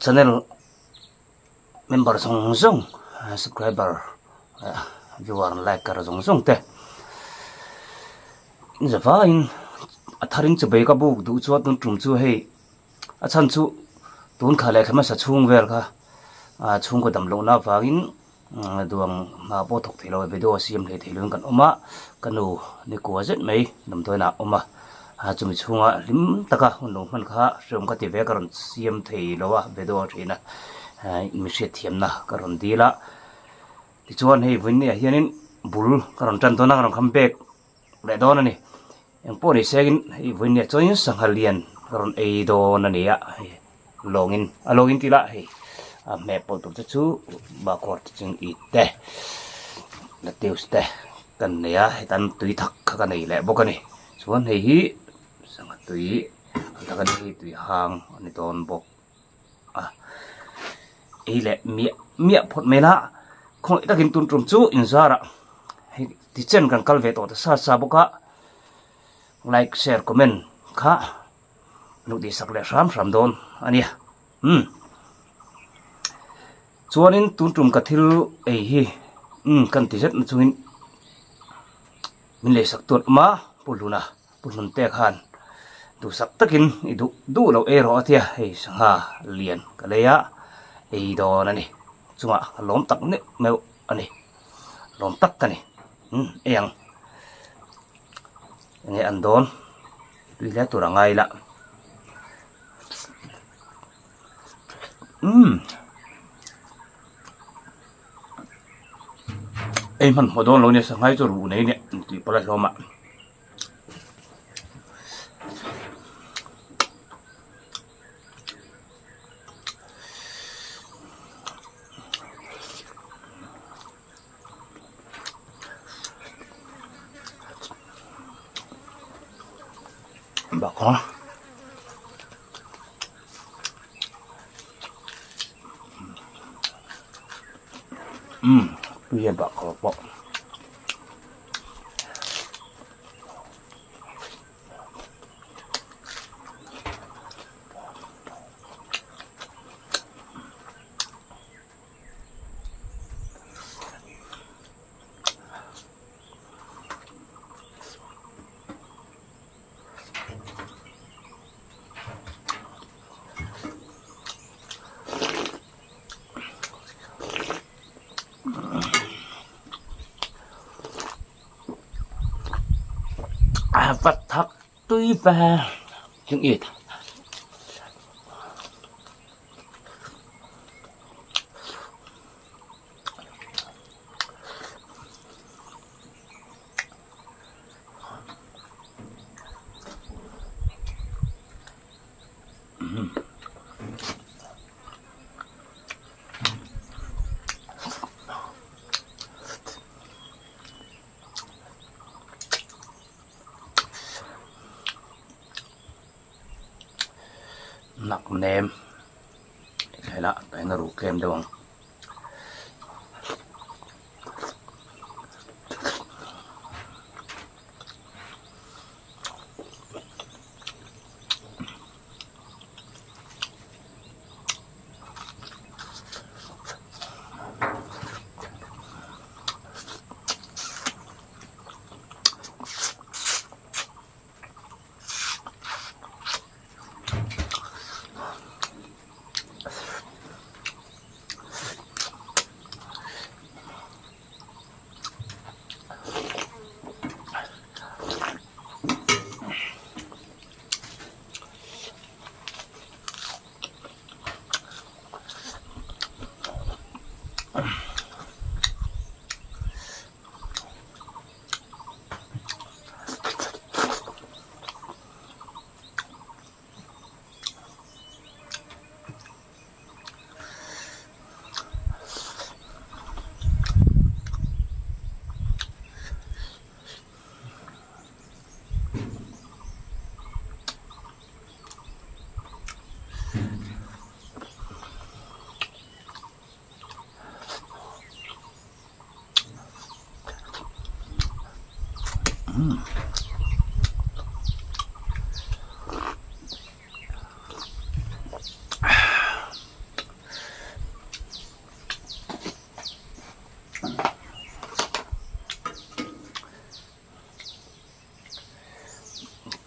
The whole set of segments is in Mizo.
channel member zawng zawng subscriber viewer liker zawng zawng te in zavaiin a tharin chu bei ka buk duh chuan tun tum chu hei a chhan chu tun kha leh hmasa chhung vel kha ah chhungkaw dam lohna avangin duang hna pawh thawk thei lo video siam hlei thei lovin kan awm a ka nu ni kua zet mai damdawiin ah a awm a ah chumi chhunga hlim taka hun lo hman kha hreawm ka ti ve ka rawn siam thei lo a video thin a ah mi hriatthiamna ka rawn dil a tichuan hei vawiin ah hianin bul ka rawn tan dawn a ka rawn kham bek leh dawn a ni engpawh ni sengin hei vawiin ah chuanin sangha lian ka rawn ei dawn a ni a hei lawngin a lawngin tih lah hei a hmeh pawlh tur te chu bakawr te ching it te lettuce te kan nei a hetan tui thak kha ka nei leh bawk a ni chuan hei hi sangha tui ang tak a ni hei tui hang a ni dawn bawk a ei leh miah miah phawt mai la khawngaih takin tun tum chu inzarah hei tichen kan kal ve tawh ta sa sa bawk a like share comment kha luh tih sak leh hram hram dawn a nia umm chuanin tun tum ka thil ei hi umm kan ti zet na chungin min lei sak tuat awm a pu hluna pu hlun te khan duhsak takin i duh duh loh ei rawh a tia hei sangha lian ka lei a ei dawn a ni chungah ka lawm tak neuh neuh a ni lawm tak ka ni umm ei ang enge an dawn. Tui hle tur a ngai la. Umm. Ei hman hmawh dawn lo nia sanghai chu ruh nei nia tih pawh la hlawm a. Bakhaw umm tui hian bakhaw pawh. A va thak tui ve ching it. Nak nem helah tah hian a ruh tlem deuh ang.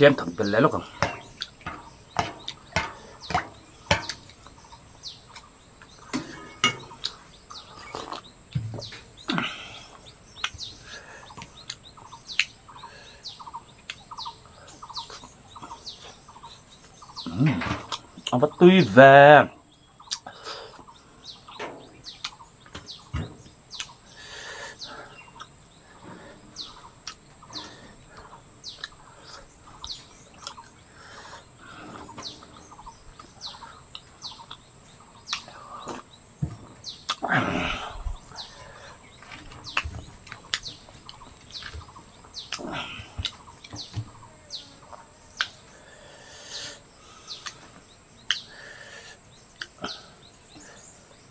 Tlem thak belh leh lawk ang. A va tui ve.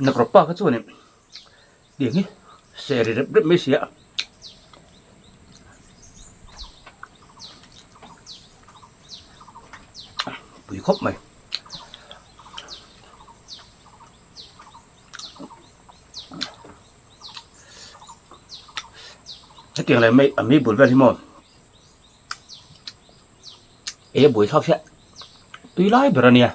Nakrawpa kha chuanin tiang hi seh ri rep rep mai si a. Pui khawp mai. Hetiang leh mai a mi bul vel hi maw ei a buai thlak chiah tui lai ber a nia.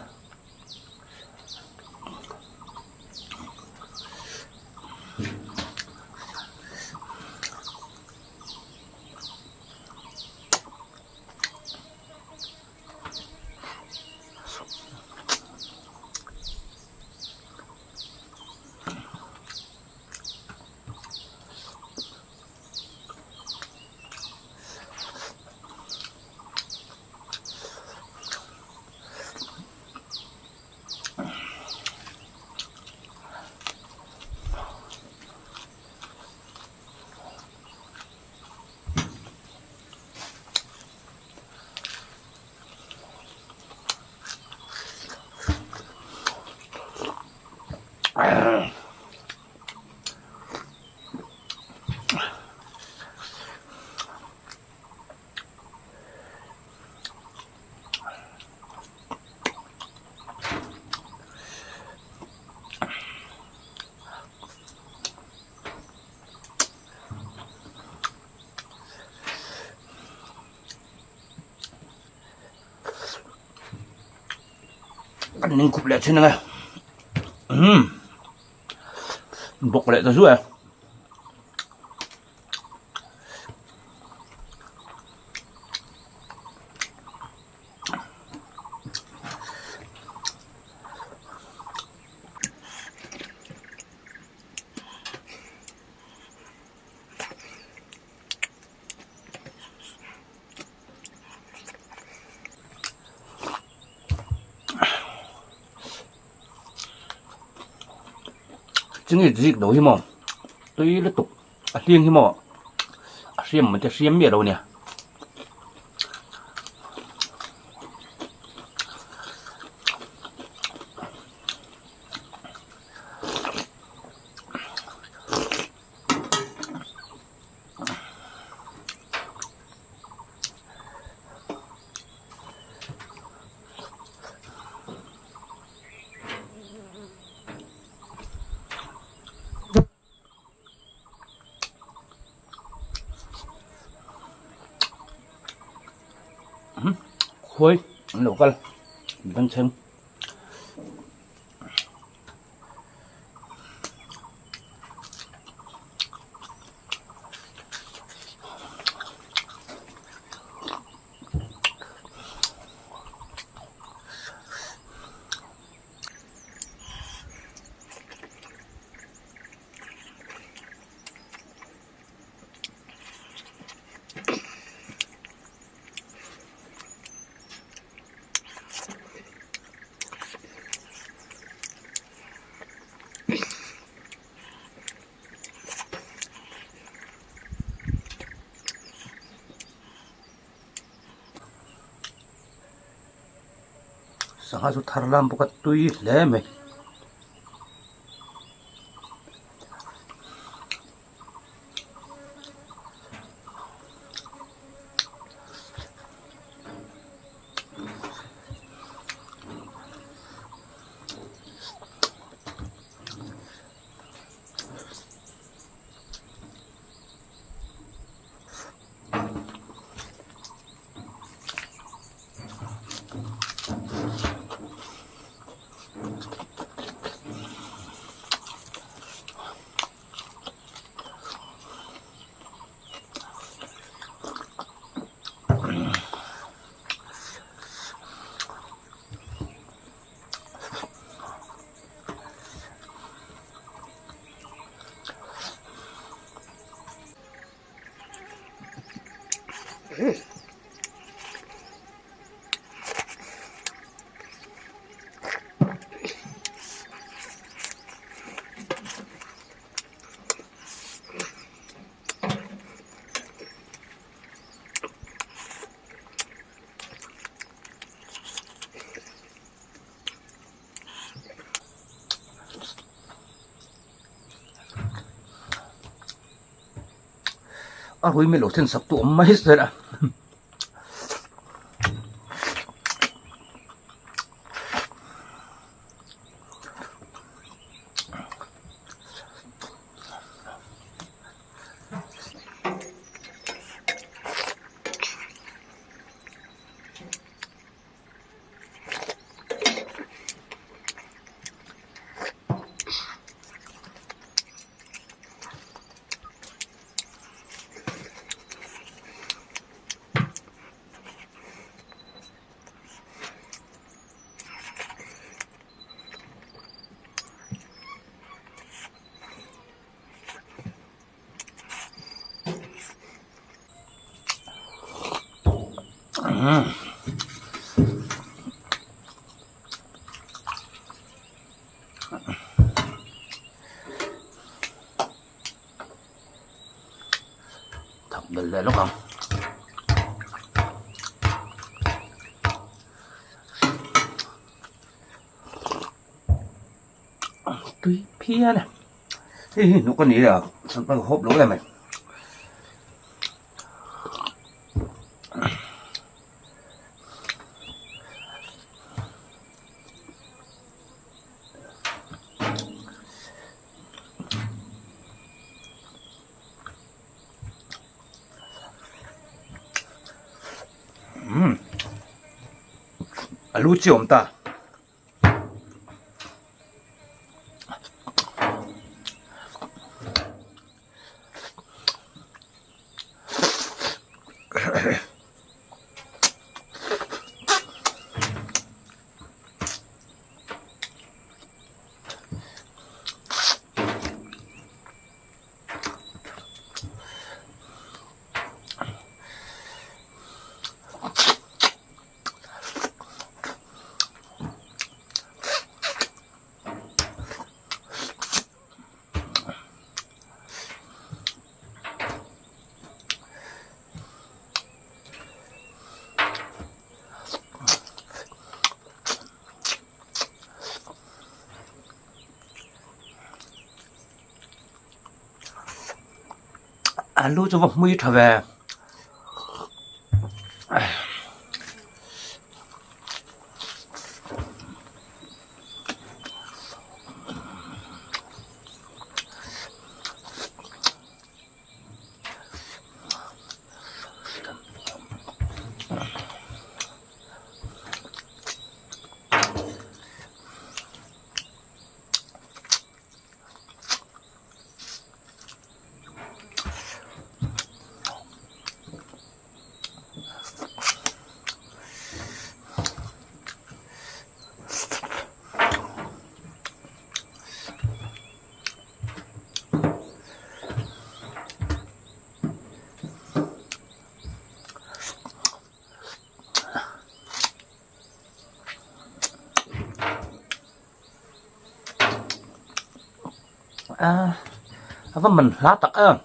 Kan ning khup leh thin ang e umm bawk leh ta zuai a. Chungi zik do hi maw tui lutuk a hling hi maw a hriam maw te hriam miah lo nia. Khuai an lo kal an chheng. Sangha chu thar lam bawk a tui hle mai. A rui mai lo thlen sak tu awm mai zel a. Thak bel leh lawk ang. Tui phian a. Hei hi hnuk a ni a, sanpa ka hawp lo em mai. Umm a lu chi awm ta. Alu chu va hmui tha ve. A va man hla tak em.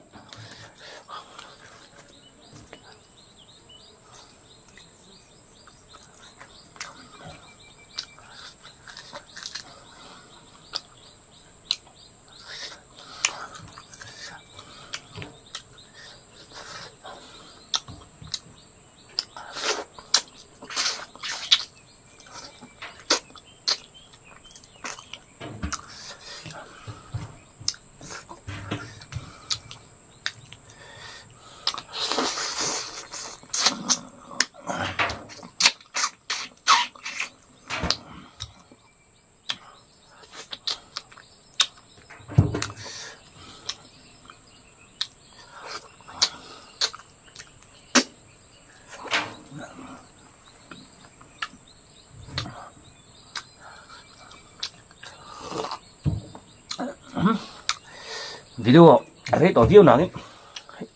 Video a rei tawh viau nangin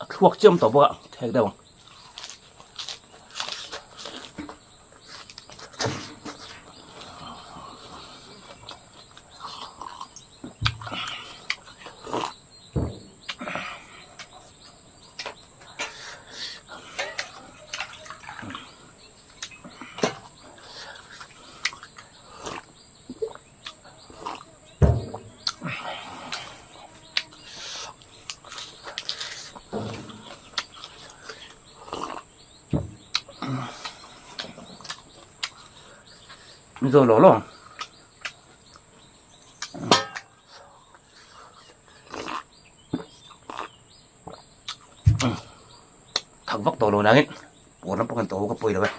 a thluak chiam tawh bawk a thek deuh ang. Min zo lo lo ang. Thak vak tawh lo nangin puan lampang an tawh ka pawi lo e.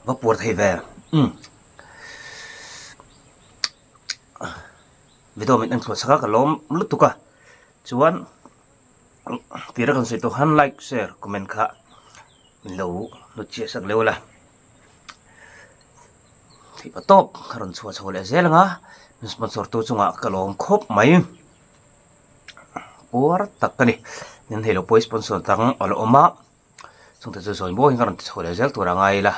Va puar thei ve umm video min en chhuah chak a ka lawm lutuk a chuan tira kan sawi tawh khan like share comment kha min lo hnut chiah sak leuh la theih pa tawp ka rawn chhuah chho leh zel ang a min sponsor tu chungah ka lawm khawp mai puar tak a ni min hei lo pawh hi sponsor dang a la awm a chungte chu zawi mawiin ka rawn ti chho leh zel tur a ngai ila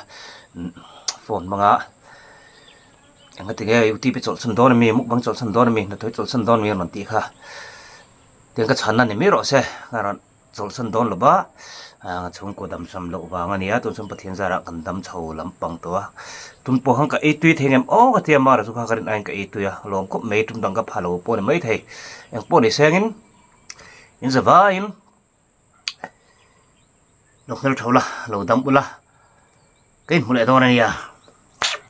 phone hmanga engati nge youtube hi chawlhchhan dawn ami mukbang chawlhchhan dawn ami hnathawh hi chawlhchhan dawn ami a rawn tih kha tiang ka chhanna ni mai rawh se ka rawn chawlhchhan dawn lo va ah chhungkaw dam sam loh vang a ni a tun chuan Pathian zarah kan dam chho lampang tawh a tum pawh khan ka ei tui thei ngem aw ka ti a mara chu kha ka rin aiin ka ei tui a lawm khawp mai tum dang ka pha lo pawh a ni maithei eng pawh ni sengin in za vaiin lo hmel tho la lo dam ula ka inhmu leh dawn a nia.